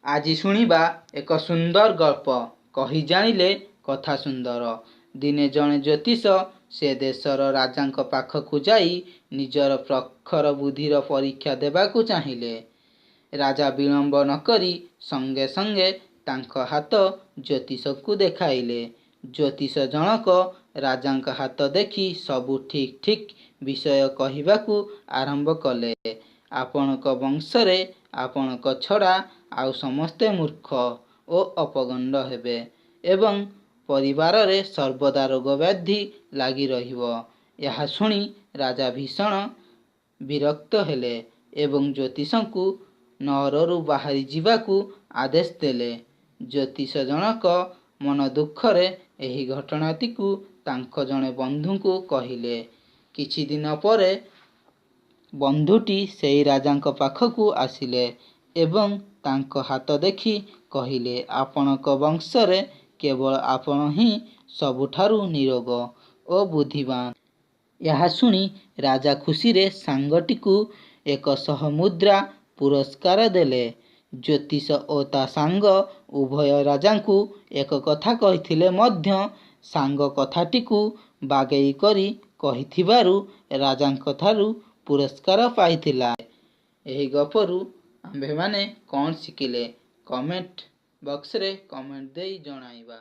ଆଜି ଶୁଣିବା ଏକ ସୁନ୍ଦର ଗଳ୍ପ। କହି ଜାଣିଲେ କଥା ସୁନ୍ଦର। ଦିନେ ଜଣେ ଜ୍ୟୋତିଷ ସେ ଦେଶର ରାଜାଙ୍କ ପାଖକୁ ଯାଇ ନିଜର ପ୍ରଖର ବୁଦ୍ଧିର ପରୀକ୍ଷା ଦେବାକୁ ଚାହିଁଲେ। ରାଜା ବିଳମ୍ବ ନକରି ସଙ୍ଗେ ସଙ୍ଗେ ତାଙ୍କ ହାତ ଜ୍ୟୋତିଷଙ୍କୁ ଦେଖାଇଲେ। ଜ୍ୟୋତିଷ ଜଣକ ରାଜାଙ୍କ ହାତ ଦେଖି ସବୁ ଠିକ୍ ଠିକ୍ ବିଷୟ କହିବାକୁ ଆରମ୍ଭ କଲେ। ଆପଣଙ୍କ ବଂଶରେ ଆପଣଙ୍କ ଛଡ଼ା ଆଉ ସମସ୍ତେ ମୂର୍ଖ ଓ ଅପଗଣ୍ଡ ହେବେ ଏବଂ ପରିବାରରେ ସର୍ବଦା ରୋଗବ୍ୟାଧି ଲାଗି ରହିବ। ଏହା ଶୁଣି ରାଜା ଭୀଷଣ ବିରକ୍ତ ହେଲେ ଏବଂ ଜ୍ୟୋତିଷଙ୍କୁ ନଅରରୁ ବାହାରି ଯିବାକୁ ଆଦେଶ ଦେଲେ। ଜ୍ୟୋତିଷ ଜଣକ ମନଦୁଃଖରେ ଏହି ଘଟଣାଟିକୁ ତାଙ୍କ ଜଣେ ବନ୍ଧୁଙ୍କୁ କହିଲେ। କିଛିଦିନ ପରେ ବନ୍ଧୁଟି ସେଇ ରାଜାଙ୍କ ପାଖକୁ ଆସିଲେ ଏବଂ ତାଙ୍କ ହାତ ଦେଖି କହିଲେ, ଆପଣଙ୍କ ବଂଶରେ କେବଳ ଆପଣ ହିଁ ସବୁଠାରୁ ନିରୋଗ ଓ ବୁଦ୍ଧିବାନ୍। ଏହା ଶୁଣି ରାଜା ଖୁସିରେ ସାଙ୍ଗଟିକୁ 100 ମୁଦ୍ରା ପୁରସ୍କାର ଦେଲେ। ଜ୍ୟୋତିଷ ଓ ତା ସାଙ୍ଗ ଉଭୟ ରାଜାଙ୍କୁ ଏକ କଥା କହିଥିଲେ ମଧ୍ୟ ସାଙ୍ଗ କଥାଟିକୁ ବାଗେଇ କରି କହିଥିବାରୁ ରାଜାଙ୍କଠାରୁ ପୁରସ୍କାର ପାଇଥିଲା। ଏହି ଗପରୁ ଆମ୍ଭେମାନେ କ'ଣ ଶିଖିଲେ, କମେଣ୍ଟ ବକ୍ସରେ କମେଣ୍ଟ ଦେଇ ଜଣାଇବା।